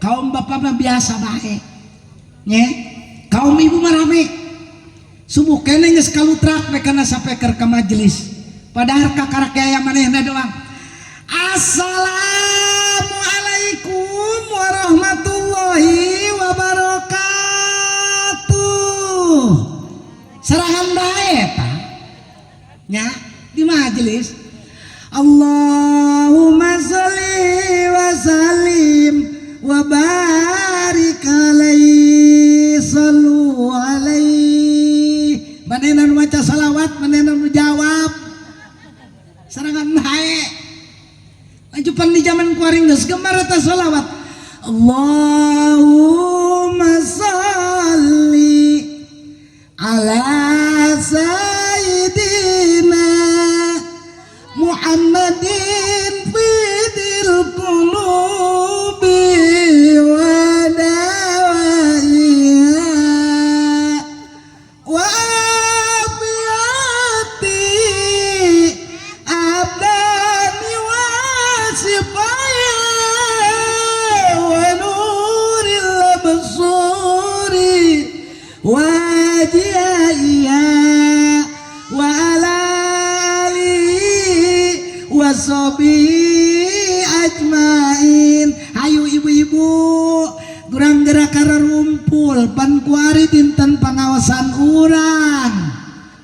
Kaum bapak mah biasa bae nya, kaum ibu mah rame. Subuh keneh geus kalutrak we kana sapeker ka majelis, padahal kakarak aya manehna doang. Assalamualaikum warahmatullahi wabarakatuh. Serahan bae eta nya di majelis. Allahumma sholli wa sallim wa barik alaihi, sallu alaihi. Manehna nu maca salawat, manehna nu jawab. Serangan bae. Lanjutan di zaman kuaring geus gemar eta salawat. Allahumma sholli ala sayyidina Muhammadin fidil qulubi wa dawaiha wa afiyati abdani wa sifaya wa nuril absari wa jaiha wa ala alihi wa sahbihi ajmain. Ayo ibu-ibu kurang gerak rumpul pan kuari dinten pangawasan urang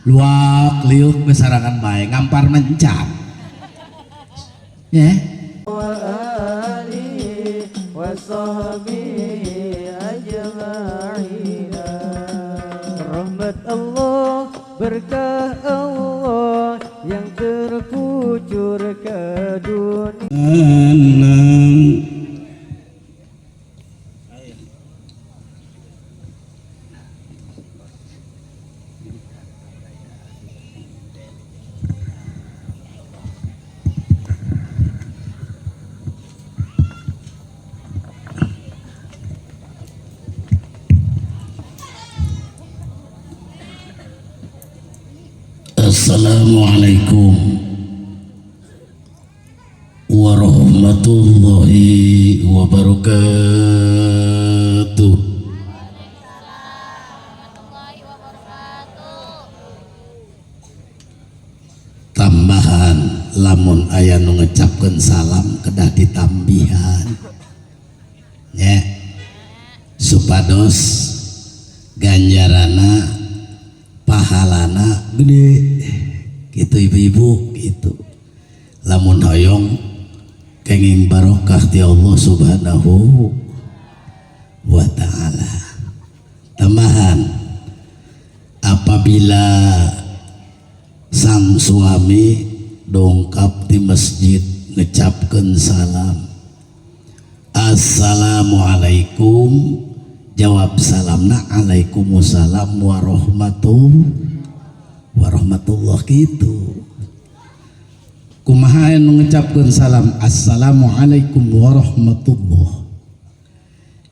luak liuk besarangan bae ngampar mencap ya. Wa alihi wa sahbihi ajma'in. Rahmat Allah, berkah Allah yang terkucur ke dunia. Assalamualaikum warahmatullahi wabarakatuh. Tambahan lamun aya nu ngecapkeun salam kedah ditambihan nya, supados ganjarana pahalana gede gitu ibu-ibu gitu. Lamun hoyong kenging barokah ti Allah Subhanahu wa ta'ala. Tambahan, apabila sang suami dongkap di masjid ngecapkeun salam assalamualaikum, jawab salamna alaikumussalam warahmatullah gitu. Kumaha anu ngecapkeun salam assalamualaikum warahmatullah,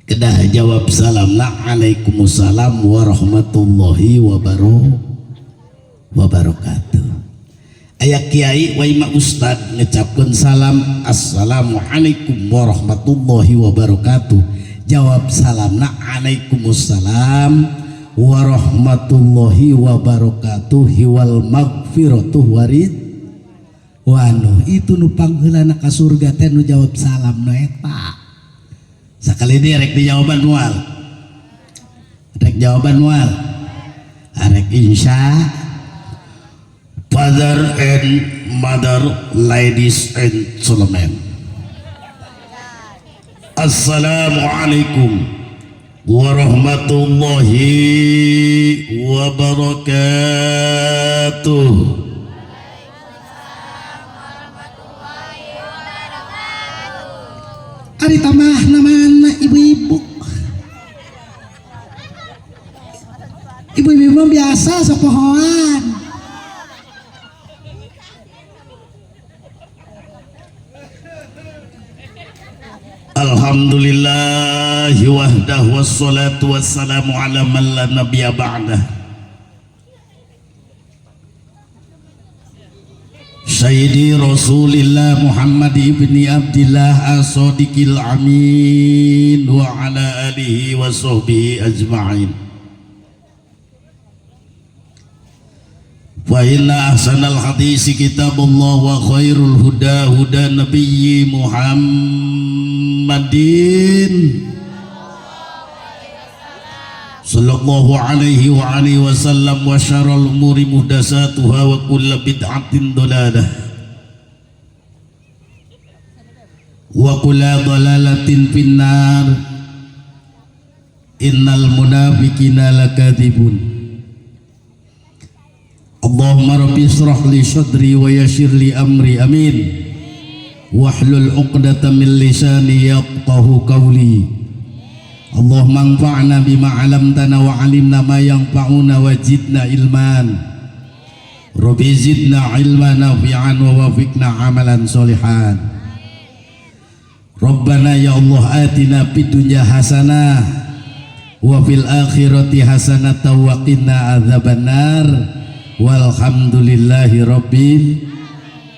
kedah jawab salamna alaikumussalam warahmatullahi wabarakatuh. Aya kiai wa ima ustad ngecapkeun salam assalamualaikum warahmatullahi wabarakatuh, jawab salamna alaikumussalam warahmatullahi wabarakatuh wal magfiratuh warid wano. Itu nu pangheulana ka surga teh nu jawab salam nu eta. Sakali deui rek dijawaban moal, rek jawaban moal, arek insya. Father and mother, ladies and gentlemen, assalamualaikum warahmatullahi wabarakatuh. Ari tambah mana ibu-ibu, ibu-ibu mah biasa sopohoan. Alhamdulillahi wahdah wassalatu wassalamu ala man la nabiyya ba'dah. Sayyidi Rasulillah Muhammad ibni Abdillah as-Sadiqil Amin wa ala alihi wa sahbihi ajma'in. Fa inna ahsanal hadisi kitabullah wa khairul huda huda nabiyyi Muhammadin sallallahu alaihi wa alihi wasallam wa syarrul umuri muhdatsatuha wa kullu bid'atin dalalah wa kullu dalalatin finnar. Innal munafiqina lakadzibun. Allahumma rabbi israh li sadri wa yassir li amri, amin. Wahlul 'uqdatam min lisani yafqahu qawli. Allahumma anfa'na bima 'allamtana wa 'allimna ma yanfa'una wa zidna ilman. Rabbi zidna ilman nafi'an wa wafiqna 'amalan sholihan. Rabbana ya Allah atina fid dunya hasanah wa fil akhirati hasanah wa qina adzabannar. Walhamdulillahi rabbil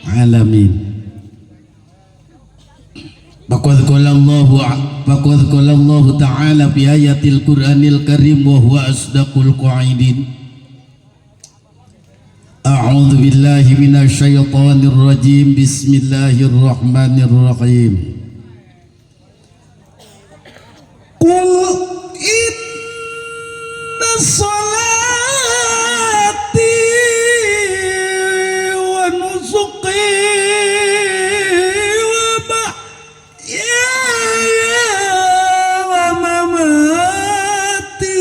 alamin. Faqad qala Allahu ta'ala fi ayatil Qur'anil Karim wa huwa asdaqul qaidin. A'udzu billahi minasyaitonir rajim. Bismillahirrahmanirrahim. Qul inna salati wa nusuki wa mamati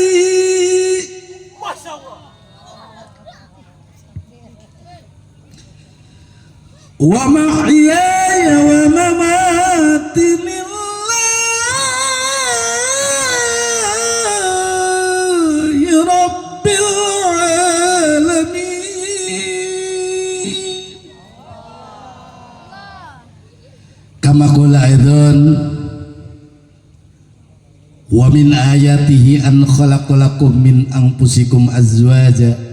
wa mahyaya wa mamati lillahi rabbil alamin. Kama qala aidan wa min ayatihi an khalaqalakum min anfusikum azwaja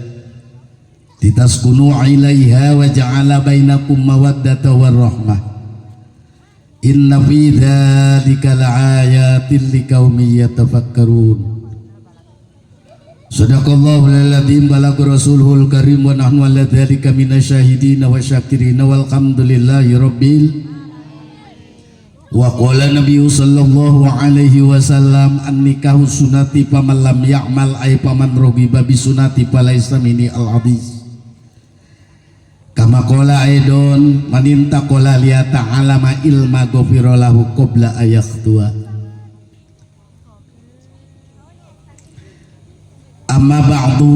litaskunu ilaiha wa ja'ala bainakum mawaddata warahmah. Inna fi dzalika laayatin liqaumin yatafakkarun. Sadaqallahu al-azim, balagha rasuluhul karim wa nahnu ala dzalika minasyahidin wa syakirin walhamdulillahi rabbil. Wa qala nabiyyu sallallahu alaihi wasallam an-nikahu sunati faman lam ya'mal ay faman raghiba bi sunati falaisa minni al-hadis. Kama qala aidon maninta qala liya ta'alama ilma ghafira lahu qabla ayakhtua. Amma ba'du,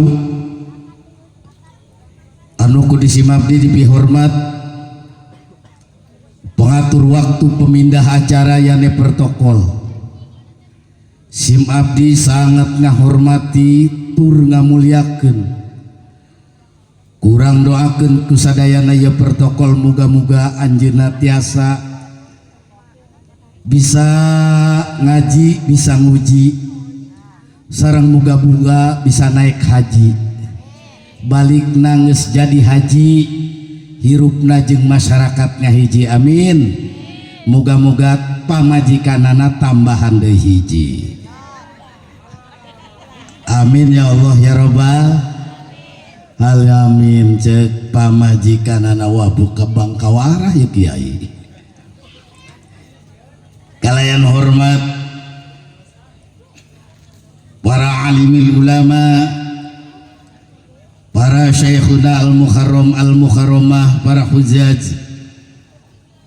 anu ku disimabdi dipihormat pengatur waktu pemindah acara yane protokol. Sim abdi sangat ngahormati tur ngamuliakeun. Kurang doakeun ku sadayana ieu protokol, muga-muga anjeunna tiasa bisa ngaji, bisa nguji, sareng muga-muga bisa naik haji. Balik nangis jadi haji, hirupna jeung masyarakatnya hiji, amin. Muga-muga pamajikanana tambahan deui hiji, amin ya Allah ya robbal alamin. Cek pamajikanana wah buka bangkawarah ya kiai. Kalayan hormat para alimil ulama, para syekhuna al-mukarram al-mukarramah, para hujaj,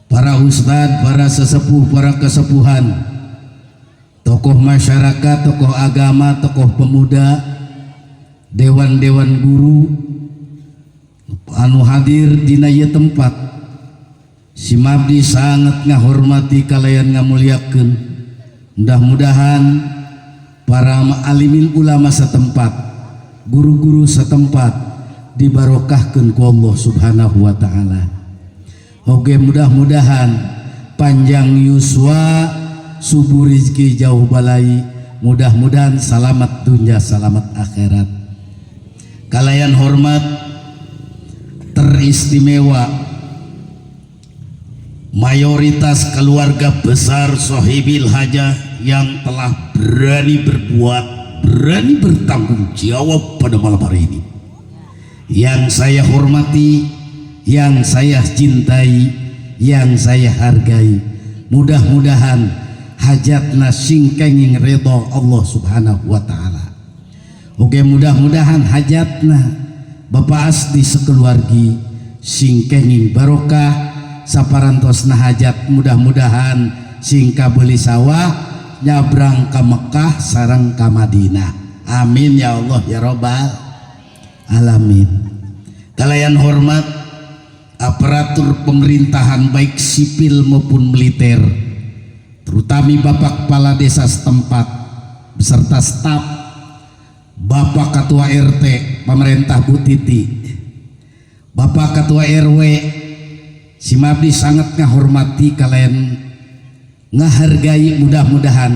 para ustad, para sesepuh, para kesepuhan, tokoh masyarakat, tokoh agama, tokoh pemuda, dewan-dewan guru anu hadir dina ieu tempat. Simabdi sangat ngahormati kalayan ngamuliakeun. Mudah-mudahan para alimin ulama setempat, guru-guru setempat dibarokahkeun ku Allah Subhanahu wa taala. Oke, mudah-mudahan panjang yuswa, subur rezeki, jauh balai, mudah-mudahan selamat dunia, selamat akhirat. Kalayan hormat teristimewa Mayoritas keluarga besar Sohibil Hajah yang telah berani berbuat, berani bertanggung jawab pada malam hari ini. Yang saya hormati, yang saya cintai, yang saya hargai. Mudah-mudahan hajatna sing kenging ridho Allah Subhanahu wa taala. Oke, mudah-mudahan hajatna Bapak Asdi sekeluargi sing kenging barokah, saparantosna hajat mudah-mudahan sing kabeli sawah nyabrang ke Mekah sareng ka Madinah. Amin ya Allah ya robbal alamin. Kalayan hormat aparatur pemerintahan baik sipil maupun militer, terutama Bapak Kepala Desa setempat beserta staf, Bapak Ketua RT pemerintah Butiti, Bapak Ketua RW, Simabdi sangat ngahormati kalian, ngahargai. Mudah-mudahan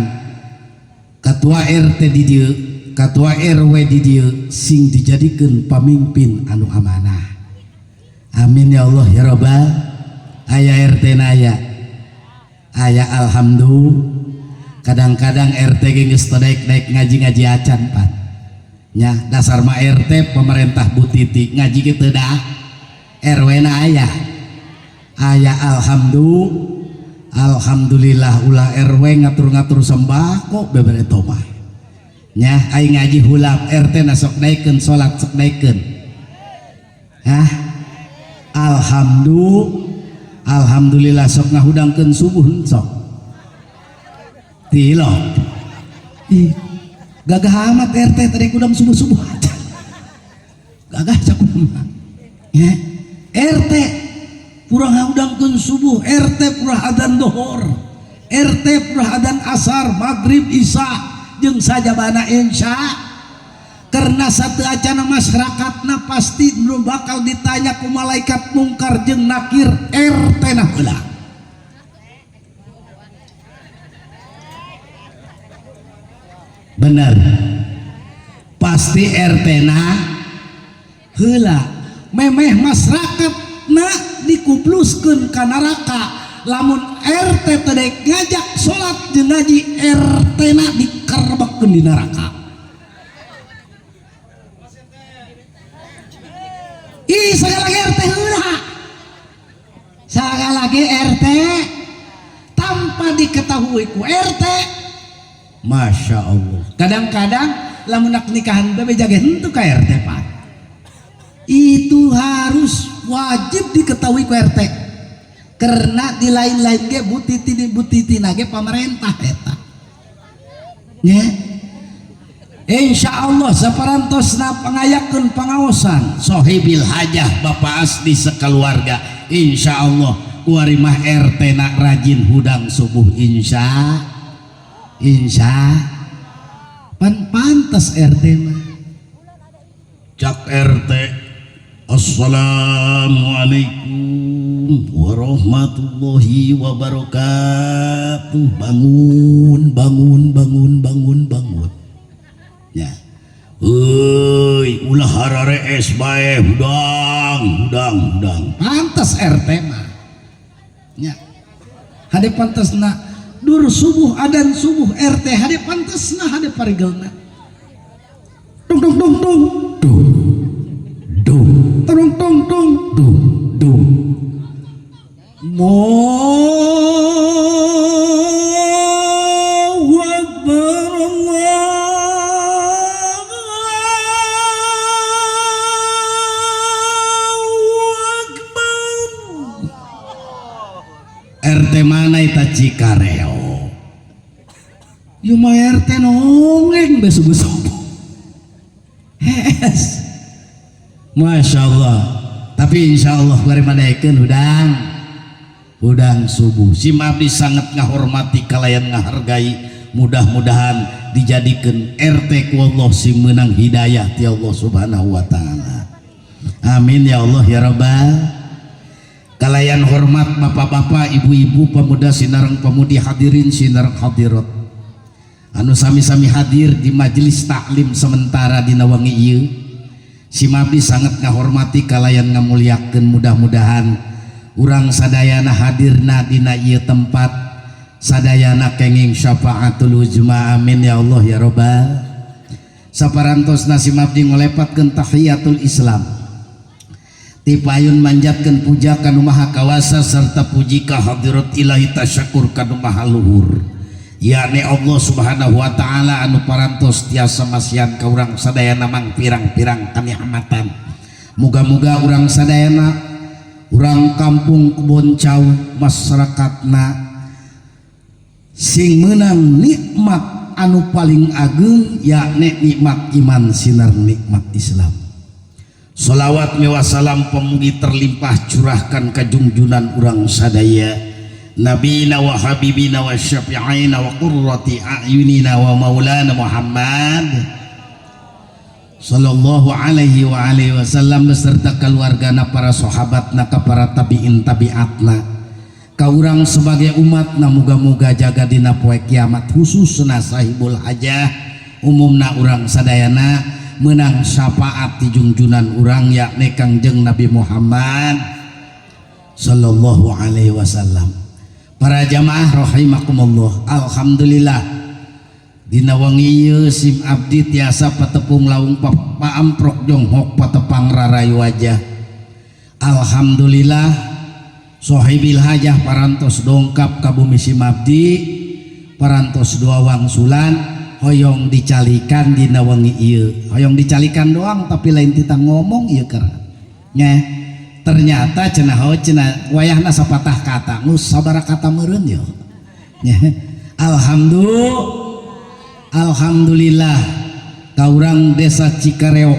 Ketua RT di dieu, Ketua RW di dieu sing dijadikan pamimpin anu amanah. Amin ya Allah ya robbal. Aya RT na aya, aya, alhamdulillah. Kadang-kadang RT ge geus teu daek-daek ngaji-ngaji acan pan nya, dasar mah RT pemerintah Butiti ngaji ge teu dah. RW na aya, aya, alhamdulillah, alhamdulillah. Ulah RW ngatur-ngatur sembako bebere mah nya, ai ngaji hulap RT na sok daekeun, salat sok daekeun. Hah, alhamdulillah, alhamdulillah. Sok ngahudangkeun subuh sok tilok. Ih, gagah amat RT tadi kudang subuh-subuh aja, gagah cakup ya. RT purah ngahudangkeun subuh, RT purah adzan dohor, RT purah adzan asar, maghrib, isya jeung sajabana. Insya karena satu acana masyarakatna pasti nu bakal ditanya ku malaikat mungkar jeung nakir RT na heula. Bener, pasti RT na heula. Memeh masyarakat na dikupluskeun ka neraka lamun RT teu daek ngajak salat jeung ngaji, RT na dikerbekkeun di neraka. Ih, segala RT heula, segala lagi RT tanpa diketahui ku RT. Masya Allah, kadang-kadang lamun nak nikahan bebe jaga henteu ka RT pak. Itu harus wajib diketahui ku RT karena di lain-lain ge butiti di butiti nage pemerintah eta nya. Insya Allah saparantosna pangayakeun pangaosan Sohibil Hajah Bapak Asdi sekeluarga, insya Allah kuari mah RT nak rajin hudang subuh, insya insya pan pantas RT mah. Cak RT, assalamualaikum warahmatullahi wabarakatuh. Bangun, bangun, bangun, bangun, bangun ya. Euy, ulah hararees bae, hudang, hudang, hudang. Pantas RT mah nya, hade pantasna dur subuh, adan subuh RT hade pantasna, hade parigelna tung tung tung tung dung dung tung tung tung dung dung. Allahu Akbar, Allahu Akbar. RT mana eta Cikareo? Ieu mah RT nongeng be subuh-subuh. Hes. Masya Allah. Tapi insya Allah bari madaekeun hudang hudang subuh. Sim abdi sangat ngahormati kalayan ngahargai, mudah-mudahan dijadikan RT ku Allah sing menang hidayah ti Allah Subhanahu wa taala. Amin ya Allah ya rabbal. Kalayan hormat bapak-bapak, ibu-ibu, pemuda sinareng pemudi, hadirin sinareng hadirat anu sami-sami hadir di majelis taklim sementara dina wengi ieu. Sim abdi sangat ngahormati kalayan ngamuliakeun, mudah-mudahan Urang sadayana hadirna dina ieu tempat sadayana kenging syafaatul uzma, amin ya Allah ya robbal. Saparantosna sim abdi ngolepatkeun tahiyatul Islam, tipayun manjatkeun puja ka Nu Maha Kawasa serta puji ka hadirat Ilahi tasyakur ka Nu Maha Luhur, yakni Allah Subhanahu wa Ta'ala, anu parantos tiasa masihan ka urang sadayana mang pirang-pirang kanikmatan. Muga-muga urang sadayana, urang kampung Kebon Cau, masyarakatna sing menang nikmat anu paling agung, yakni nikmat iman sinar nikmat Islam. Salawat miwah salam pemugi terlimpah curahkan ka junjunan urang sadaya, Nabina wa habibina wa syafi'ina wa qurrati a'yunina wa maulana Muhammad sallallahu alaihi wa alihi wasallam beserta keluargana, para sahabatna, ka para tabiin tabiatna, ka urang sebagai umat. Na muga-muga jaga dina poe kiamat, khususna sahibul hajah, umumna urang sadayana, menang syafaat di junjunan urang, yakni Kangjeng Nabi Muhammad sallallahu alaihi wasallam. Para jamaah rahimakumullah, alhamdulillah dina wengi ieu sim abdi tiasa patepung laung paamprok jonghok patepang rarai wajah. Alhamdulillah sohibil hajah parantos dongkap ka bumi sim abdi, parantos dua wangsulan hoyong dicalikan dina wengi ieu. Hoyong dicalikan doang, tapi lain tita ngomong ieu keur nya. Ternyata cenah ho cenah wayahna sapatah kata ngus sabaraha kata meureun yo nya. Alhamdulillah, alhamdulillah ka urang desa Cikareo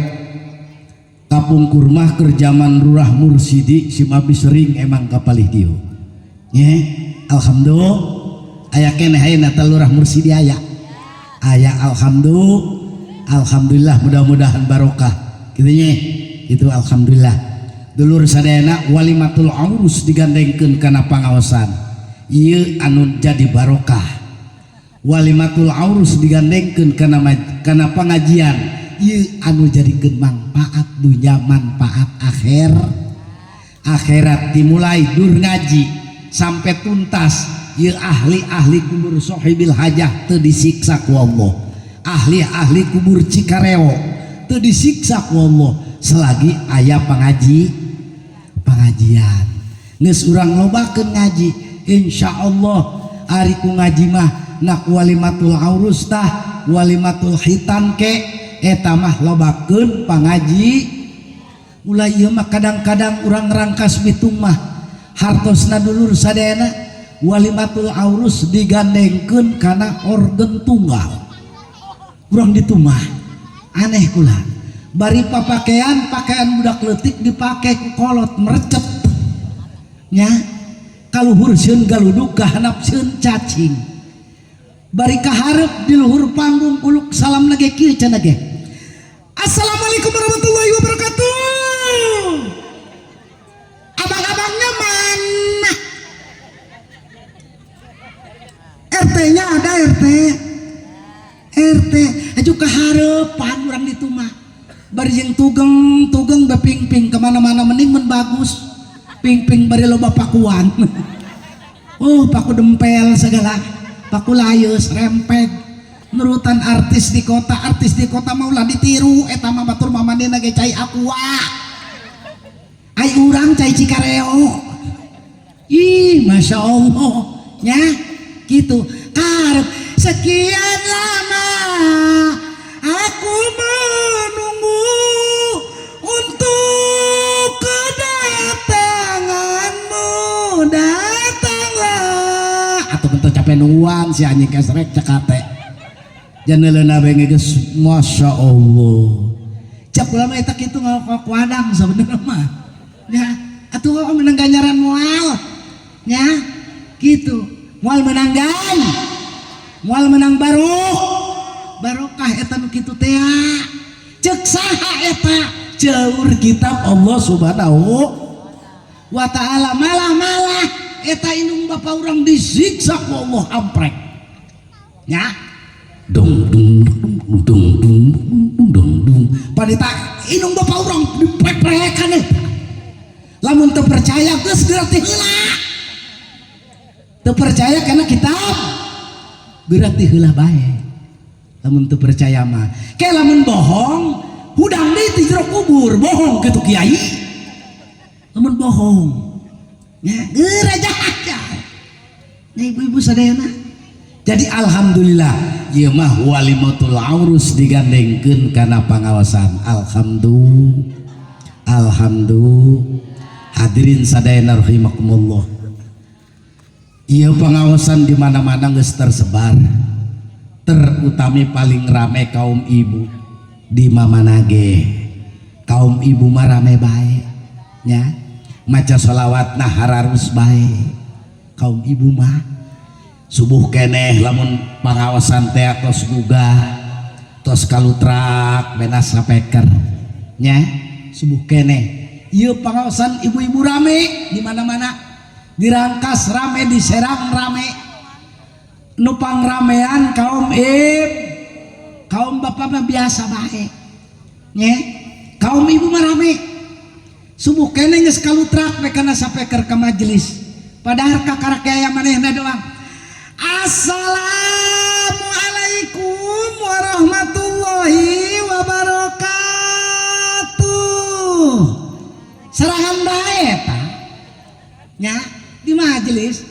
kapungkur mah keur zaman Lurah Mursidi sim abdi sering emang kapalih dieu nya. Alhamdulillah aya keneh ayeuna teh Lurah Mursidi, aya aya. Alhamdulillah, alhamdulillah, mudah-mudahan barokah gitu nya itu. Alhamdulillah dulur sadayana, walimatul aurus digandengkeun kana pangaosan ieu anu jadi barokah. Walimatul aurus digandengkeun kana pengajian ieu anu jadikeun manfaat dunya, manfaat akhir akhirat. Dimulai dur ngaji sampai tuntas ieu, ahli-ahli kubur sohibil hajah teu disiksa ku Allah, ahli-ahli kubur Cikareo teu disiksa ku Allah selagi aya pengajian. Geus urang lobakeun ngaji, insyaallah ari ku ngaji mah nak walimatul aurus tah, walimatul khitan ke, eta mah lobakeun pangaji. Mulai ieu mah kadang-kadang urang rangkas bitung mah hartosna dulur sadayana, walimatul aurus digandengkeun kana organ tunggal. Urang ditu mah aneh kula, bari papakaian pakaian budak leutik dipake ku kolot merecet nya, kaluhur sieun galudug, kahandap sieun cacing, bari kaharep di luhur panggung uluk salam lagi kieu cenah ge, "Assalamualaikum warahmatullahi wabarakatuh." Abang-abangnya mana? RT-nya ada? RT, RT aju kaharepan. Urang ditu mah bari jeung tugeng tugeng beping-ping kemana-mana, mending mun bagus ping-ping bari loba pakuan. Oh, paku dempel segala, paku layus rempeg, nurutan artis di kota. Artis di kota maulah ditiru, eta mah batur mamandina ge cai Aqua, ai urang cai Cikareo. Ih, masya Allah nya gitu. Karep sekian lama aku menunggu untuk kedatanganmu, datanglah atau bentuk capek nungguan si anjing kesrek cekate jangan bae geus. Masya Allah, cek ulama eta kitu ngalokok wadang sebenarnya mah ya. Atuh kok menang ganjaran moal nya gitu, moal menang gan, moal menang barok barokah eta nu kitu teh. Cek saha eta? Jeur kitab Allah Subhanahu wa Ta'ala. Malah-malah eta indung bapak urang disiksa ku Allah amprek nya, dung dung dung dung dung dung dung dung. Panita indung bapak urang dipreprekan eta. Lamun teu percaya, geus geura ti heula. Teu percaya karena kitab, geura ti heula bae. Lamun teu percaya mah, ke lamun bohong, hudang deui ti jero kubur, bohong kitu kiai. Lamun bohong, ya geura jahat ya. Ibu-ibu sadayana. Jadi alhamdulillah, ieu mah walimatul aurus digandengkeun kana pangaosan. Alhamdulillah. Alhamdulillah. Hadirin sadayana rahimakumullah. Ieu pangaosan di mana-mana geus tersebar. Terutami paling rame kaum ibu di mamana ge. Kaum ibu mah rame bae nya. Maca sholawat nah hararus bae. Kaum ibu mah subuh keneh lamun pangaosan teh tos gugah, tos kalutrak benas sapeker nya, subuh keneh. Ieu pangaosan ibu-ibu rame di mana-mana. Di Rangkas rame, di Serang rame. Nu pangramean kaum ib, kaum bapak mah biasa bae. Nya, kaum ibu mah rame. Subuh keneh geus kalutrak we kana sapeker ka majelis. Padahal kakarak aya manehna doang. Assalamualaikum warahmatullahi wabarakatuh. Serahan bae eta. Nya, di majelis.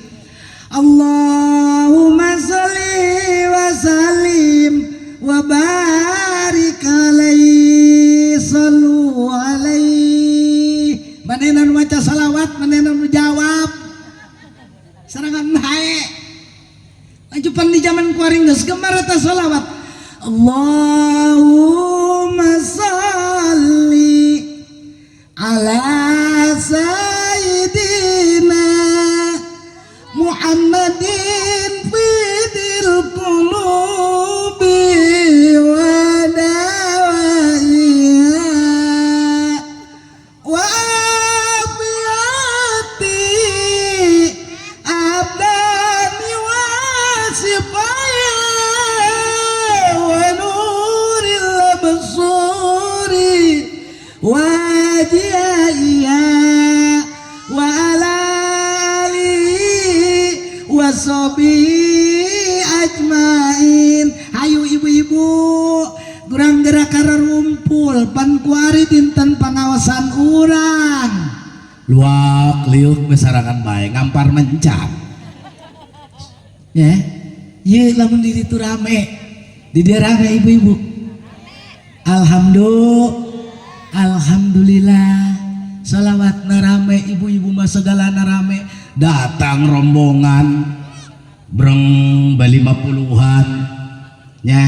Allahumma sholli wa sallim wa barik alaihi, sallu alaihi. Manehna nu maca salawat, manehna nu jawab. Serangan bae. Lanjutan di zaman kuaring geus gemar eta salawat. Allahumma sholli ala sayyidina Muhammadin fidil qulubi wa dawaiha wa afiyati abdani wa sifaya wa nuril absari wa jiyaiha wa ala alihi wa sahbihi ajmain. Ayo ibu-ibu, kurang gerak rumpul pan kuari dinten pangaosan urang. Luak liuk besarangan bae ngampar mencap ya. Ye, lamun di ditu rame, di dieu rame ibu-ibu. Alhamdulillah, alhamdulillah, salawat rame, ibu-ibu mah segala rame. Datang rombongan breng 50-an nya,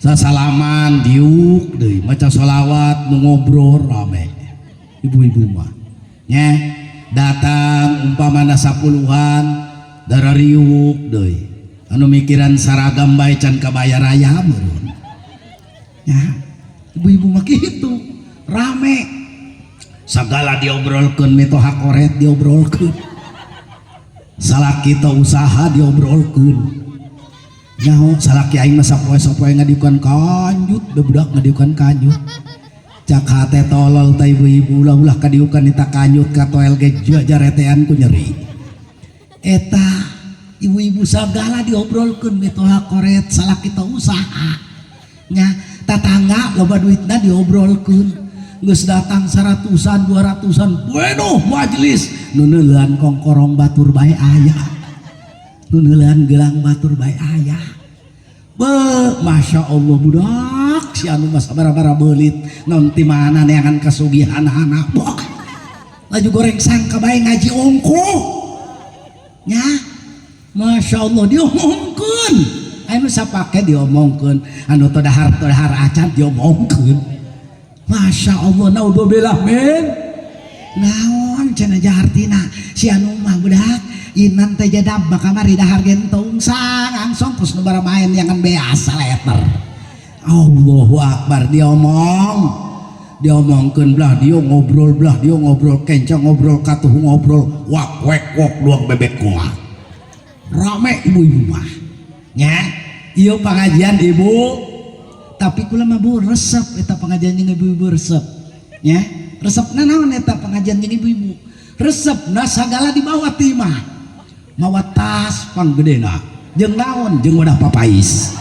sasalaman diuk deui, maca sholawat, nu ngobrol rame ibu-ibu mah nya. Datang umpamana 10-an, darah riuk deui, anu mikiran saragam bae can kabayar raya meureun ya. Ibu-ibu mah kitu rame, segala diobrolkeun, mitoha koret diobrolkeun, salaki kita usaha diobrolkeun, nyaho salaki aing mah sapoe-sapoe ngadiukan kanjut, bebudak ngadiukan kanjut. Cak hate tolol ta ibu-ibu, ulah ulah kadiukan eta kanjut ka toel ge jaretean ku nyeri. Eta ibu-ibu segala diobrolkeun, mitoha koret, salaki kita usaha nya, tatangga loba duitna diobrolkeun. Geus datang 100-an, 200-an, bueno majelis, nu neuleuan kongkorong batur bae aya, nu neuleuan gelang batur bae aya. Be, Masya Allah, budak si anu mah sabaraha beulit naon ti mana neangan kasugihan anak. Boh, laju goreng sangka bae ngaji ongko nya. Masya Allah, diomongkeun anu sapake diomongkeun, anu todahar todahar acan diomongkeun. Masya Allah, naudzubillah min naon cenah jahartina si anu mah budak inan teh jadab kamari dahar gentong sang angsong terus nu main yang kan biasa letter. Allahu Akbar, diomong diomongkeun, belah dia ngobrol, belah dia ngobrol, kencang ngobrol, katuh ngobrol, wak wek wok luang bebek kuah, rame ibu-ibu mah nya. Ieu pengajian ibu, tapi kula mah bu resep eta pengajian jeung ibu-ibu resep nya. Resepna naon eta pengajian jeung ibu-ibu? Resepna sagala dibawa ti imah, mawa tas panggedena jeung naon, jeung wadah papais.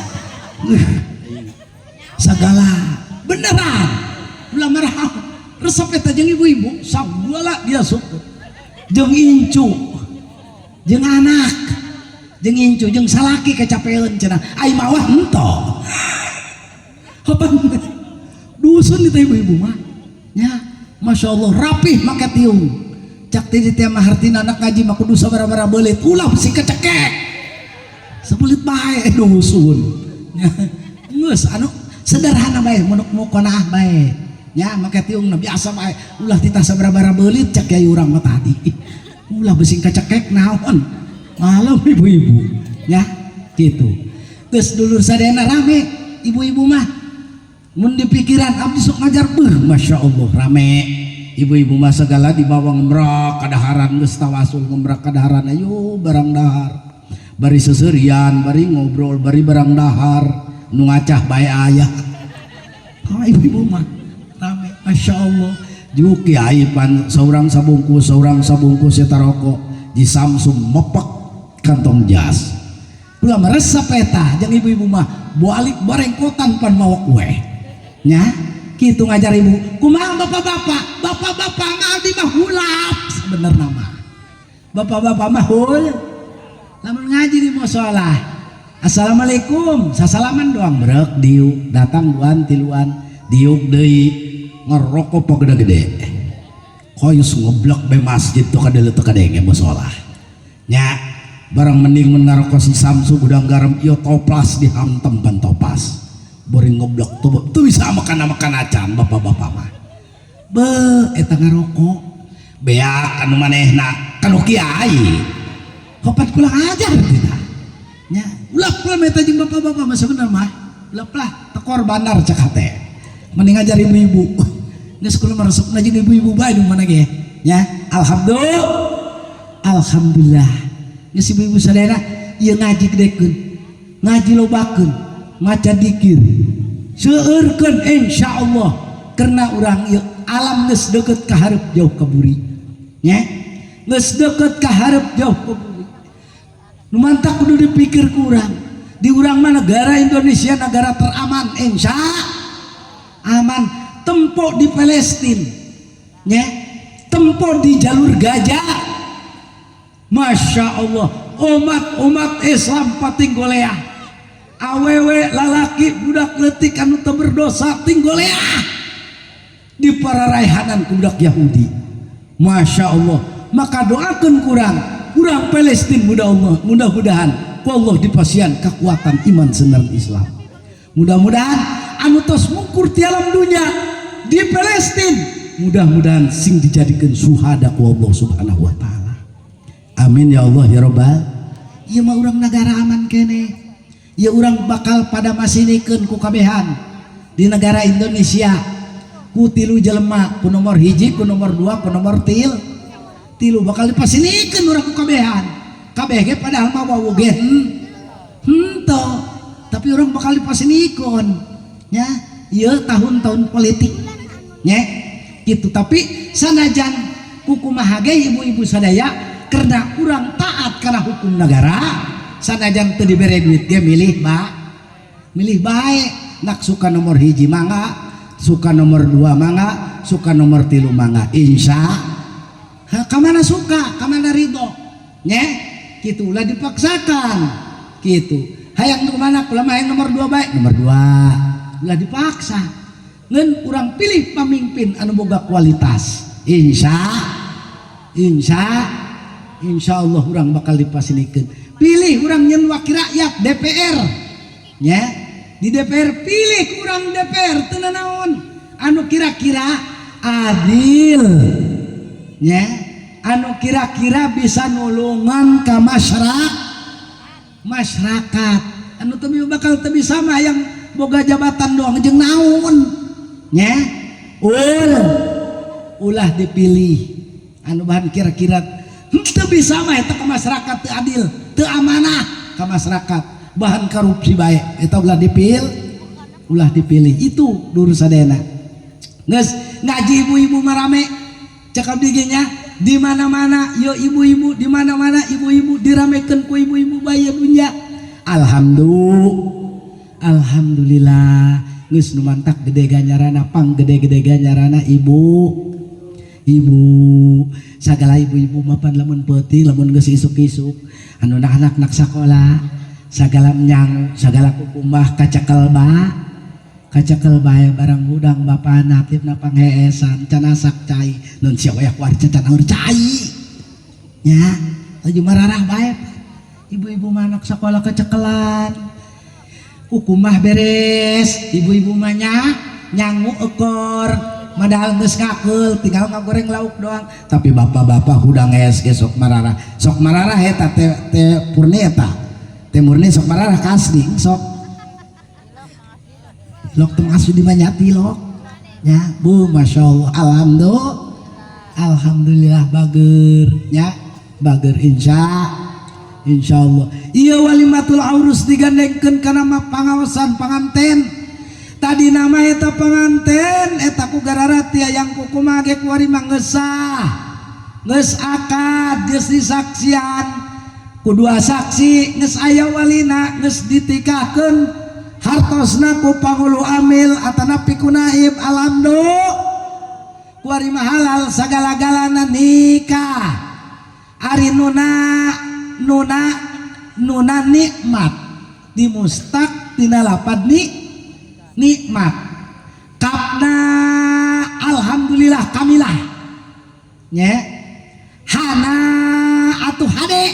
Sagala beneran, ulah marah, resep eta jeung ibu-ibu. Sagala dia syukur jeung incu, jeung anak, jeung incu, jeung salaki kecapeun cenah, ai mawa henteu. Apa dusun itu ibu-ibu mah nya, Masya Allah, rapih make tiung. Cak ti teh mah hartina anak ngaji mah kudu sabaraha beulit, ulah besi kecekek sebelit bae dusun nya. Geus anu sederhana bae, mun muqonaah bae nya, make tiung na biasa bae, ulah titah sabaraha beulit. Cak kiai urang mah tadi, ulah besi kecekek naon malam ibu-ibu nya gitu. Geus, dulur sadayana, rame ibu-ibu mah. Mun di pikiran abdi sok ngajar, beuh, Masya Allah, rame ibu-ibu mah. Segala dibawa ngemrok kadaharan, geus tawasul ngemrok kadaharan, ayo barang dahar, bari seserian, bari ngobrol, bari barang dahar, nu ngacah bae aya. Oh, ibu-ibu mah rame, Masya Allah. Juk kiai pan seorang sabungkus, seorang sabungkus eta rokok di Samsung, mepek kantong jas. Ulah meresep eta jeung ibu-ibu mah, balik barengkotan pan mawa kue nya kitu. Ngajar ibu kumaha? Bapak-bapak, bapak-bapak ngabdi mah hulap sebenarnya mah. Bapak-bapak mah hul, lamun ngaji di musola, assalamualaikum, sasalaman doang, brek diuk, datang duan tiluan diuk deui, ngerokok gede-gede koyus, ngeblok be masjid tuh kadele teu kadenge musola nya. Barang mending mun ngarokok si Samsu gudang garam ieu toplas dihantem pan topas, bori ngeblok tuh tuh bisa makan makan acan. Bapak-bapak mah be eta ngarokok beak anu manehna kanu kiai hopat kula ajar tidak nya. Ulah pula eta jeung bapak-bapak mah sebenarnya mah ulah lah, tekor bandar cek hate, mending ngajar ibu-ibu. Geus, kula meresepna jeung ibu-ibu bae nu mana ge nya. Alhamdulillah, alhamdulillah. Geus, ibu-ibu sadayana, ieu ngaji gedekeun, ngaji lobakeun, maca dikir seueurkeun, insyaallah, karena urang ieu alam geus deukeut ka hareup jauh ka buri nya, geus deukeut ka hareup jauh ka buri. Nu mantak kudu dipikir ku urang, di urang mah negara Indonesia negara teraman, insya aman. Tempo di Palestina nya, tempo di jalur Gaza, Masya Allah, umat-umat Islam pating goleah, awewe, lalaki, budak leutik anu teu berdosa ting goleah di para raihanan ku budak Yahudi, Masya Allah. Maka doakan kurang kurang Palestina, mudah Allah, mudah-mudahan ku Allah dipasihan kekuatan iman senar Islam. Mudah-mudahan anu tos mungkur ti alam dunia di Palestina, mudah-mudahan sing dijadikan suhada ku Allah Subhanahu wa Taala. Amin ya Allah ya Robbal. Ieu mah urang negara aman kene ya, urang bakal pada masinikeun ku kabehan di negara Indonesia ku tilu jelema, ku nomor hiji, ku nomor dua, ku nomor tilu, bakal dipasinikeun urang ku kabehan. Kabeh ge padahal mah wawuh ge henteu, tapi urang bakal dipasinikeun nya. Ieu tahun-tahun politik nya gitu, tapi sanajan kukumaha ge, ibu-ibu sadaya, karena urang taat karena hukum negara, sanajan teu dibere duit ge milih ba milih baik. Nak suka nomor hiji mangga, suka nomor dua mangga, suka nomor tilu mangga, insya ha, kamana suka, kamana ridho nye gitu lah, dipaksakan gitu. Hayang nu mana? Kula mah hayang nomor dua baik, nomor dua ulah dipaksa. Ngan urang pilih pemimpin anu boga kualitas, insya insya insya Allah urang bakal dipasinikeun. Pilih urang nyen wakil rakyat DPR nya, di DPR pilih kurang DPR teu naon anu kira-kira adil nya, anu kira-kira bisa nulungan ka masyarakat, masyarakat anu teu bakal teu bisa mah yang boga jabatan doang jeung naon nya. Ul ulah dipilih anu bahan kira-kira teu bisa mah eta ka masyarakat, teu adil, teu amanah ka masyarakat, bahan korupsi bae, eta ulah dipilih, ulah dipilih. Itu dulur sadayana, geus. Ngaji ibu-ibu marame, cek abdi ge nya. Di mana-mana yo ibu-ibu, di mana-mana ibu-ibu, diramekeun ku ibu-ibu bae dunya. Alhamdulillah, alhamdulillah geus nu mantak gede ganjarana, pang gede-gede ganjarana ibu ibu sagala. Ibu-ibu mapan lamun peuting, lamun geus isuk-isuk anu anak-anak sakola sagala, menyang sagala kukumbah kacakel ba kacakel bae barang hudang. Bapana tipna pangheesan, can asak cai nun sia waya kuar can aur cai nya, laju mararah bae. Ibu-ibu mah anak sekolah kecekelan, kukumah beres, ibu-ibu mah nya nyangu ekor, madahal geus ngakeul, tinggal ngagoreng lauk doang. Tapi bapak-bapak hudang es ge sok mararah, sok mararah. Eta teh teh purni, eta teh murni sok mararah kasding, sok lok teu asup di manyati lok nya. Bu, masya Allah, alhamdulillah, alhamdulillah bager nya, bager. Insya Allah iya walimatul aurus digandengkeun kana mah pangaosan panganten. Tadi nama eta panganten eta ku gararati yang kukumaha ge kuari mah geus sah, geus akad, geus disaksian ku dua saksi, geus aya walina, geus ditikahkeun hartosna ku pangulu amil atanapi ku naib. Alhamdulillah, kuari mah halal sagala-galana nikah. Ari nuna nuna nuna nikmat dimustaq tina lapad ni nikmat, kapna alhamdulillah kamilah nya, hana atuh hade,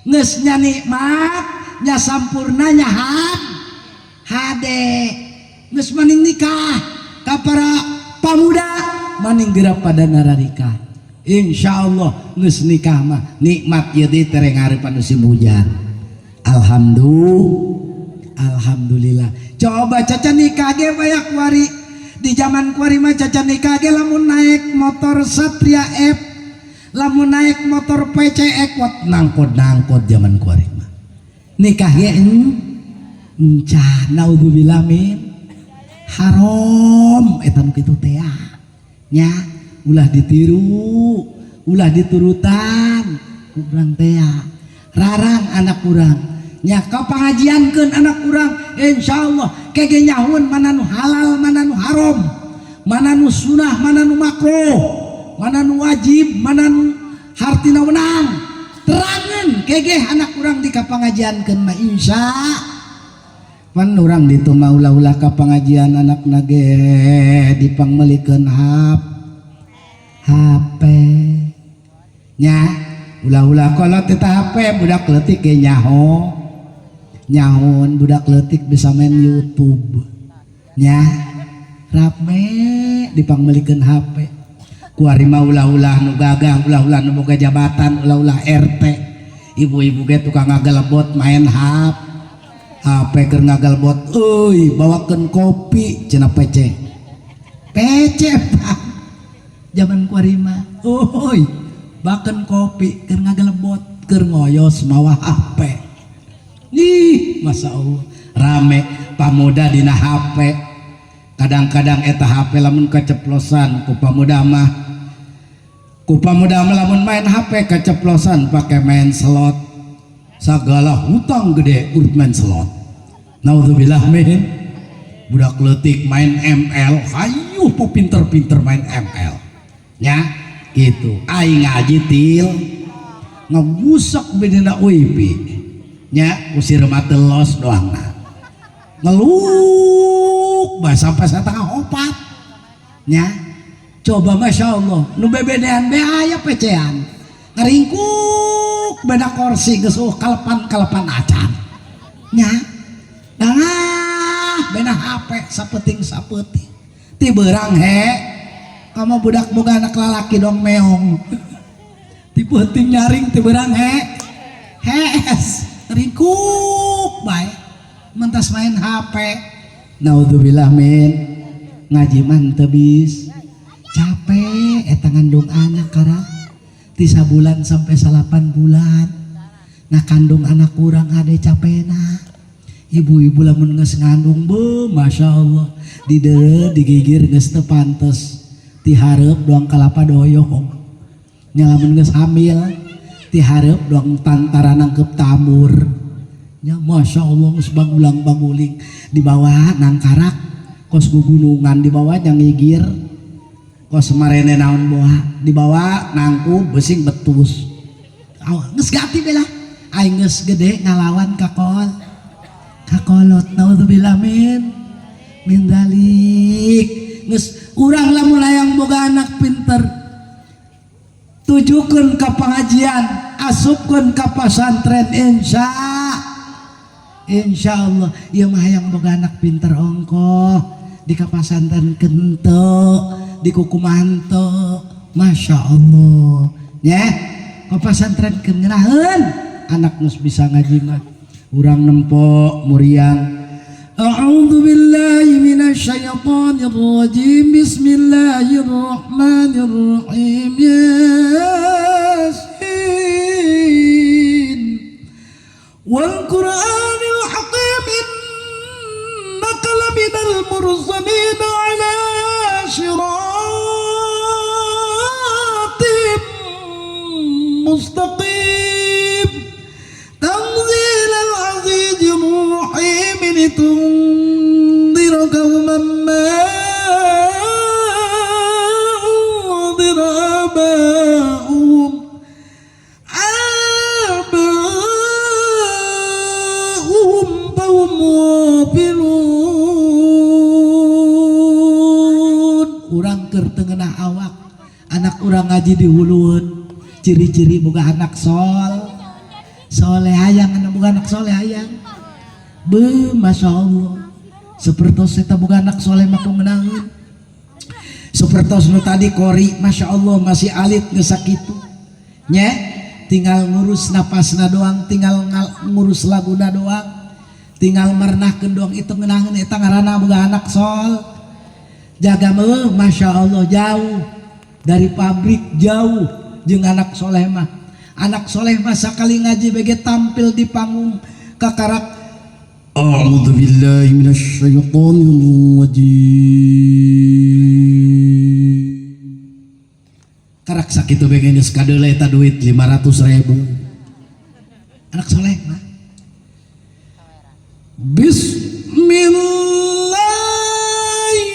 geus nya nikmat nya sampurna nya had hade. Geus maning nikah ka para pamuda, maning geura pada nararika. Insyaallah geus nikah mah nikmat ieu teh tereng ngarepan musim hujan. Alhamdulillah, alhamdulillah. Coba caca nikah ge banyak kuari di zaman kuari mah. Caca nikah ge lamun naik motor Satria F, lamun naik motor PCX wat nangkot nangkot. Zaman kuari mah nikah ge encan. Naudzubillah min haram eta nu kitu teh nya, ulah ditiru, ulah diturutan ku urang teh. Rarang anak urang nya, ka pangajiankeun anak urang. Insyaallah kege nyahun mana nu halal, mana nu haram, mana nu sunah, mana nu makruh, mana nu wajib, mana nu hartina wenang. Terangan kege anak urang di kapangajiankeun mah insya. Pan urang ditu mah ulah-ulah ka pengajian anak nage dipangmelikeun HP nya, ulah-ulah kolot eta HP. Budak leutik ge nyaho nyahun, budak leutik bisa main YouTube nya, rame dipangmelikeun HP. Kuari mah ulah-ulah nu gagah, ulah-ulah nu boga jabatan, ulah-ulah RT, ibu-ibu ge tukang ngagelebot main HP. Keur ngagelebot, euy, bawakeun kopi cenah. PC PC Pak, zaman kuari mah, euy, bakeun kopi. Keur ngagelebot, keur ngoyos mawa HP nih. Masa Allah, rame pamuda dina HP. Kadang-kadang eta HP lamun keceplosan ku pamuda mah, ku pamuda mah lamun main HP keceplosan pakai main slot, segala hutang gede urut main slot. Naudzubillah min. Budak leutik main ML, hayuh po pinter-pinter main ML nya gitu. Aing ngaji til ngebusak bedina wifi nya, usir mah los doang nah ngeluk bah sampai setengah opat nya. Coba, masya Allah, nu bebedean be aya pecean ngaringkuk beda kursi geus kalepan kalepan acan nya, dangah beda HP sapeting sapeting ti beurang he. Kamu budak boga anak lalaki dong meong ti peuting nyaring ti beurang he hes ringkuk bae mentas main HP. Naudzubillah min. Ngaji mah teu bis capek eta ngandung anak kara ti sabulan sampai 9 bulan. Nah, kandung anak kurang ada capekna. Ibu-ibu lamun geus ngandung beuh Masya Allah dideureuh digigir geus teu pantes ti hareup doang kalapa doyong nya lamun geus hamil ti hareup doang tantara nangkep tamur nya Masya Allah geus bangulang banguling dibawa nangkarak kos gugunungan dibawa nya ngigir kos marene naon boa dibawa nangkub besing betus geus ganti bela aing geus gede ngalawan kakol kakolot naudzubillah min dzalik. Geus urang lamun hayang boga anak pinter tujukeun ka pengajian, asupkeun ka pasantren, insyaallah ieu mah hayang boga anak pinter ongkoh di ka pasantren kenteu di kukumahan teu Masya Allah nya ka pasantren ngeunaheun anak geus bisa ngaji mah urang nempo muriang. A'udzu billahi minasyaitonir rajim. Bismillahirrahmanirrahim. Yasin wal Qur'anil Hakim innaka laminal mursalin ala siratim mustaqim tanzilal azizir rahim litundhira qauman ma unzira aba'uhum fahum ghafilun. Urang keur teu ngeunah awak anak urang ngaji di hulueun ciri-ciri boga anak soleh hayang anak boga anak soleh hayang be Masya Allah sepertos eta boga anak soleh mah ngeunaheun sepertos nu tadi kori Masya Allah masih alit geus sakitu nya tinggal ngurus napasna doang tinggal ngurus laguna doang tinggal merenahkeun doang itu ngeunaheun eta ngaranna boga anak sol jaga meuh Masya Allah jauh dari pabrik jauh jeung anak soleh mah. Anak soleh mah sakali ngaji bege tampil di panggung kakarak a'udzu billahi minasyaitonir rajim karak sakitu bege geus kadeule eta duit 500.000 anak soleh mah. Bismillahirrahmanirrahim.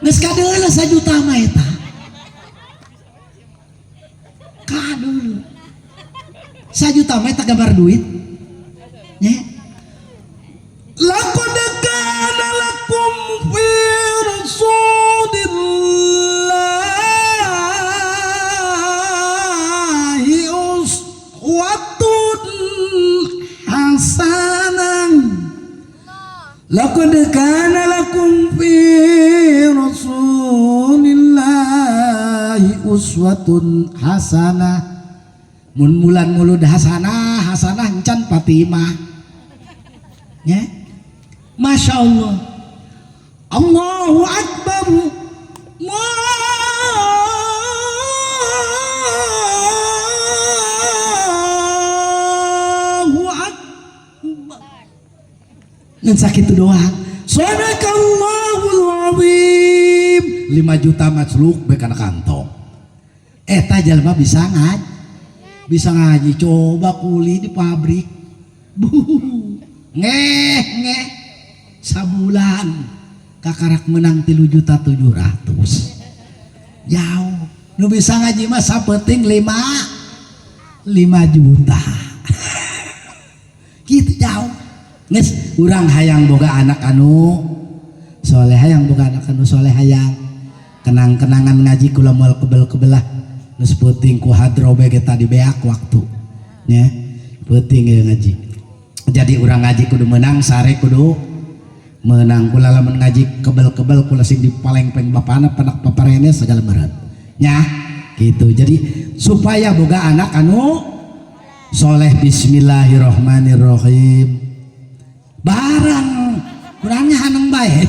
Geus kadeuleu sajuta mah eta. Kadeuleu. Sajuta mah eta gambar duit. Nya. Laqad kana lakum fi rasulillahi uswatun hasanah. Laqad kana lakum fi rasulillahi uswatun hasanah. Mun bulan mulud hasanah, hasanah encan Fatimah. Ya. Masya Allah. Allahu Akbar. Allahu Akbar. Ngan sakitu doang. Sadaqallahul azim. 5 juta macluk bae kana kantong. Eta jalma bisa ngaji. Bisa ngaji coba kuli di pabrik. Buh. Ngeh ngeh sabulan kakarak menang 3.700.000. Jauh. Nu bisa ngaji mah sapeting 5 juta. Gitu jauh. Geus urang hayang boga anak anu soleh, hayang boga anak anu soleh, hayang kenang-kenangan ngaji kula moal kebel-kebelah. Geus peuting ku hadro bae ge tadi beak waktu nya peuting ieu ngaji. Jadi urang ngaji kudu menang, sare kudu menang. Kula lamun ngaji kebel-kebel kula sing dipalengpeng bapana panak paparene segala meureun nya gitu. Jadi supaya boga anak anu Soleh. Bismillahirrohmanirrohim. Barang kurangnya haneng bae.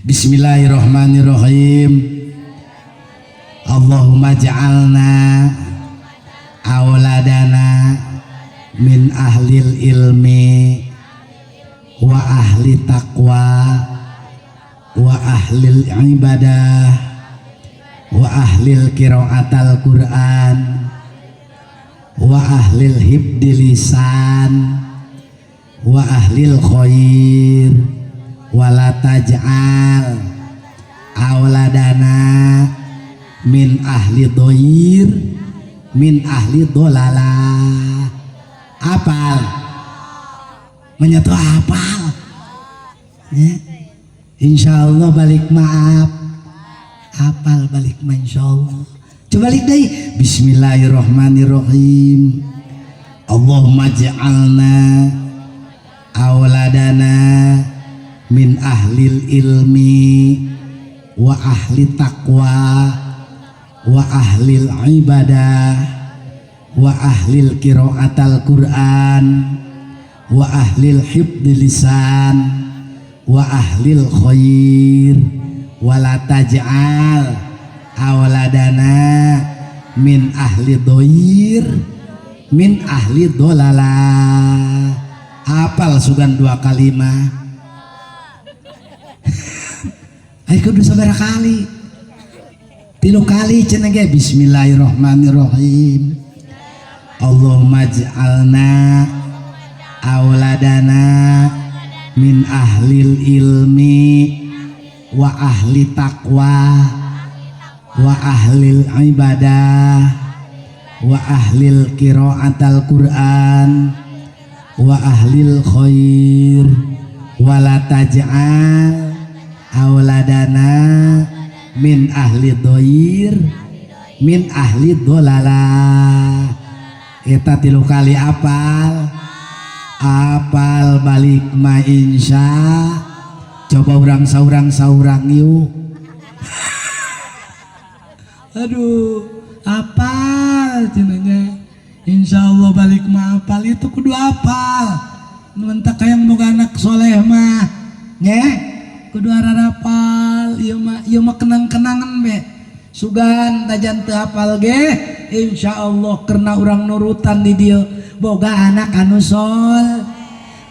Bismillahirrohmanirrohim. Allahumma ja'alna auladana min ahlil ilmi wa ahli taqwa wa ahlil ibadah wa ahlil qiraatal Quran wa ahlil hifdzi lisan wa ahlil khair wa la taj'al auladana min ahli doir, min ahli dolalah. Apal menyatu, apal ya. Insya Allah balik maaf apal balik mah, insya Allah. Coba balik deh. Bismillahirrohmanirrohim. Allahumma ja'alna auladana min ahlil ilmi wa ahli taqwa wa ahlil ibadah wa ahlil qiraatal Quran wa ahlil hifdzi lisan wa ahlil khair wa la taj'al auladana min ahli doir, min ahli dolalah. Apal sugan dua kalimah. Ayo, kudu sabaraha kali? Tilu kali cenah ge. Bismillahirrahmanirrahim. Allahumma ij'alna auladana min ahlil ilmi wa ahli taqwa wa ahlil ibadah wa ahlil qiraatal Quran wa ahlil khair wa la taj'al auladana min ahli doir, min ahli dolalah. Eta tilu kali apal. Apal balik ma insya. Coba urang saurang saurang yuk. Aduh, apal cenanya. Insya Allah balik mah apal. Itu kudu apal. Mentak yang boga anak soleh mah nya kudu ararapal. Ieu mah, ieu mah kenang-kenangan be. Sugan tajan teu apal ge, insya Allah karena urang nurutan di dieu boga anak anu sol.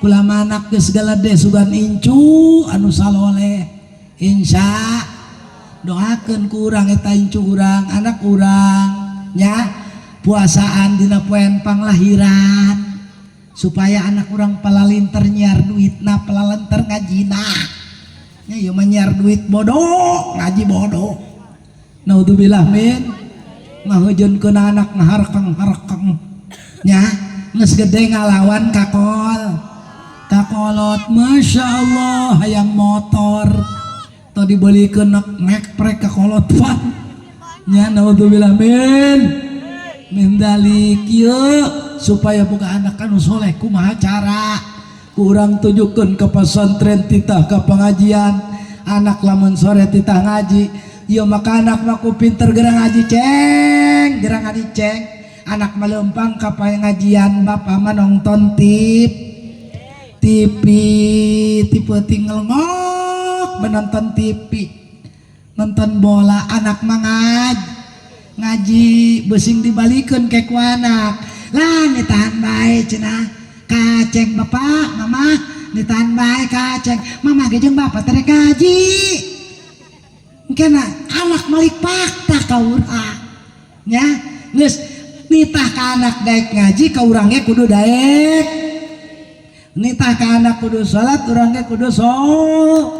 Kulama anak geus galede, sugan incu anu saloleh. Insya doakeun ku urang eta incu urang, anak urang nya, puasaan dina poean panglahiran supaya anak urang palalinter nyiar duitna, palalinter ngajina nya. Ieu mah nyiar duit bodoh, ngaji bodoh. Naudzubillah min ngahujeunkeun anak ngaharkeng-harkeng nya, geus gede ngalawan kakolot. Masya Allah, hayang motor atau dibelikeun nek prek kakolot pan nya. Naudzubillah min dalik. Ieu supaya boga anak anu soleh kumaha cara? Kurang tunjukkeun ke pesantren, titah ke pengajian. Anak lamun sore titah ngaji. Ieu maka anak mah ku pinter gerang ngaji ceng, gerang ngaji ceng. Anak mah leumpang ka pengajian, bapak mah nonton TV, tipe tinggal ngok menonton TV, nonton bola. Anak mah ngaji, besing dibalikeun ke ku anak lah, "Nitahan bae," cenah, "kaceng bapak mama, nitahan bae kaceng mama ge jeung bapak terek ngaji." Kena anak malik fakta ka urang nya. Geus nitah ka anak daek ngaji, ka urang ge kudu daek. Nitah ka anak kudu salat, urang ge kudu salat.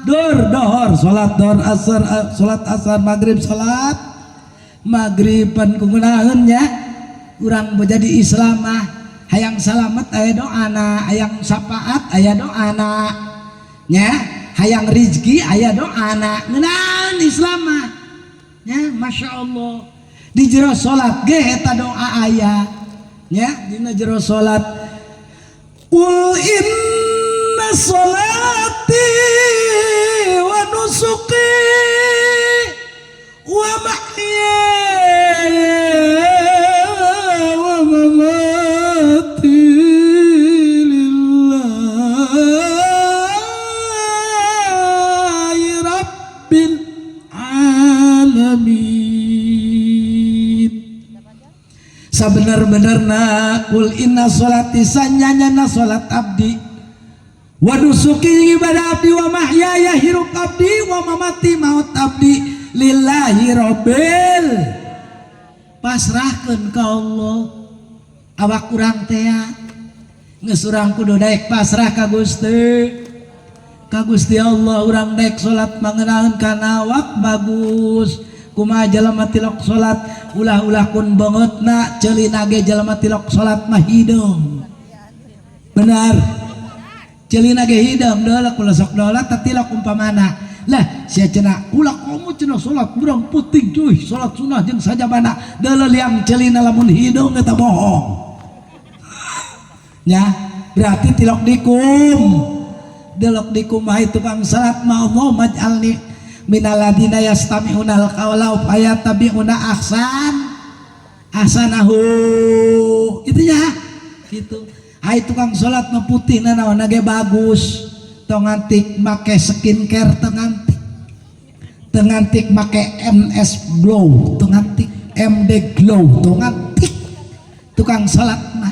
Dur dohor salat, dohor, asar salat, asar, maghrib salat, maghrib. Pan kugunaeun nya urang jadi Islam mah. Hayang salamet aya doana, hayang syafaat aya doana nya, hayang rizki aya doana. Ngeunaan Islam mah nya, Masya Allah. Di jero salat ge eta doa aya nya, dina jero salat. Qul inna salati wa nusuki wa mahyaya. Sabener-benerna qul inna sholati, sanyanyana salat abdi, wa nusuki, ibadah abdi, wa mahyaya, hirup abdi, wa mamati, maut abdi, lillahi robbil, pasrahkeun ka Allah. Awak kurang teh geus, urang kudu daek pasrah ka Gusti, ka Gusti Allah. Urang daek salat mangenaeun kana awak bagus. Kumaha jalma tilok salat, ulah-ulah kun beungeutna, ceulina ge jalma tilok salat mah hideung. Benar, ceulina ge hideung. Deuleu kula sok dolat tilok umpamana lah sia cenah, ulah kamu cenah salat urang puting cuy, salat sunah jeung sajabana. Deuleu liang ceulina, lamun hideung eta bohong nya. Berarti tilok dikum, delok dikumaha tukang salat mah. Allahumma ij'alni minalladzina yastami'unal qawla fayattabi'una ahsan ahsanahu, gitu ya, gitu. Ai tukang salat mah putih naon ge bagus, tong ngantik make skincare, teu ngantik, teu ngantik make MS Glow, teu ngantik MD Glow, teu ngantik. Tukang salat mah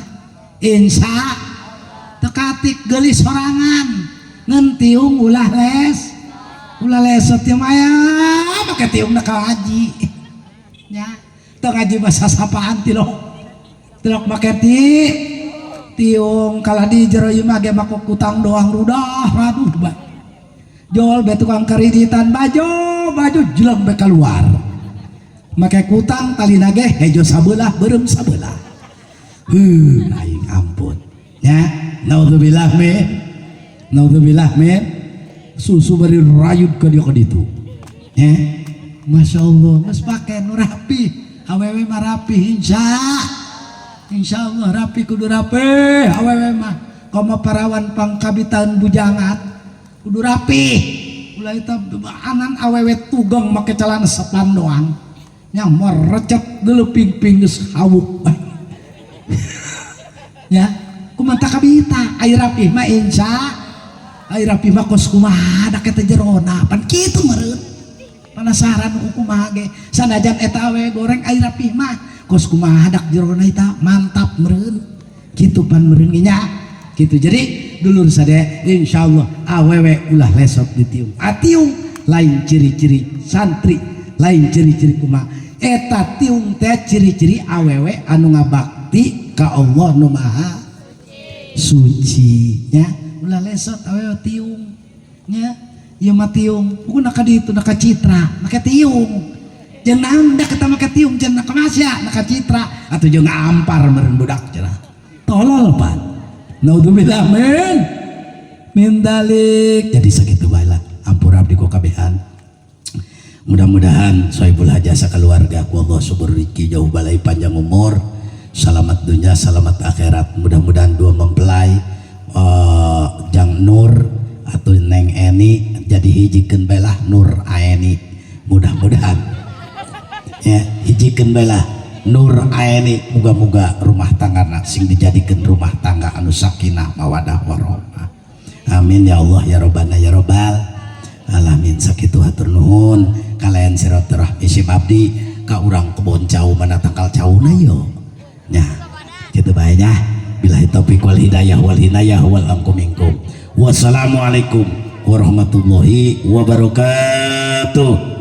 insya tekatik gelis sorangan, ngan tiung ulah les, ulah lesot ya. Maya make tiung na ka haji nya, teu ngaji bahasa sapaan, tilok tilok make ti tiung. Kalah di jero imah ge make kutang doang, rudah raduh ba jol be tukang kreditan, baju baju jeleng be keluar make kutang, talina ge hejo sabelah, beureum sabelah. Huh, aing ampun ya. Naudzubillah min, naudzubillah min, susu bari rayud ka dia ka ditu ya. Masya Allah, geus pake nu rapi, awewe mah rapi, insya insya Allah rapi, kudu rapi awewe mah, komo parawan pangkabitan bujangat kudu rapi. Ulah eta anan awewe tugeng make celana sepan doang nya, merecet dulu ping-ping geus hawuk ya. Kumaha kabita ai rapi mah? Insya ai rapi mah kos kumaha dak eta jerona pan kitu meureun. Penasaran kumaha ge, sanajan eta awe goreng, ai rapi mah kos kumaha dak jerona eta mantap meureun, kitu pan meureun nya gitu. Jadi dulur sadaya, insyaallah awewe ulah lesot di tiung. Atiung lain ciri-ciri santri, lain ciri-ciri kumaha. Eta tiung teh ciri-ciri awewe anu ngabakti ka Allah nu Maha Suci nya. Ulah lesot awewe tiung nya. Ieu mah tiung pokona ka ditu na ka citra make tiung, jeung naon da kita make tiung, jeung na ka masya na ka citra atuh, jeung ampar meureun budak cenah, tolol pan. Naudzubillah min min dalik. Jadi sakitu bae lah, ampura abdi ku kabehan. Mudah-mudahan sohibul hajah keluarga ku Allah subur rezeki, jauh balai, panjang umur, selamat dunia, selamat akhirat. Mudah-mudahan dua mempelai, Jang Nur atau Neng Eni, jadi hijikeun bae lah Nur Aeni. Mudah-mudahan ya, hijikeun bae lah Nur Aeni. Muga-muga rumah tangga sing dijadikan rumah tangga anu sakinah, mawadah, warahmah. Amin ya Allah ya Robbana ya Robbal alamin. Sakitu, hatur nuhun. Kalian silaturahmi sim abdi ka urang kebon cau, mana tangkal cauna yo nya, kitu bae nya. Billahi taufik wal hidayah wal inayah wal amru minkum. Wassalamualaikum warahmatullahi wabarakatuh.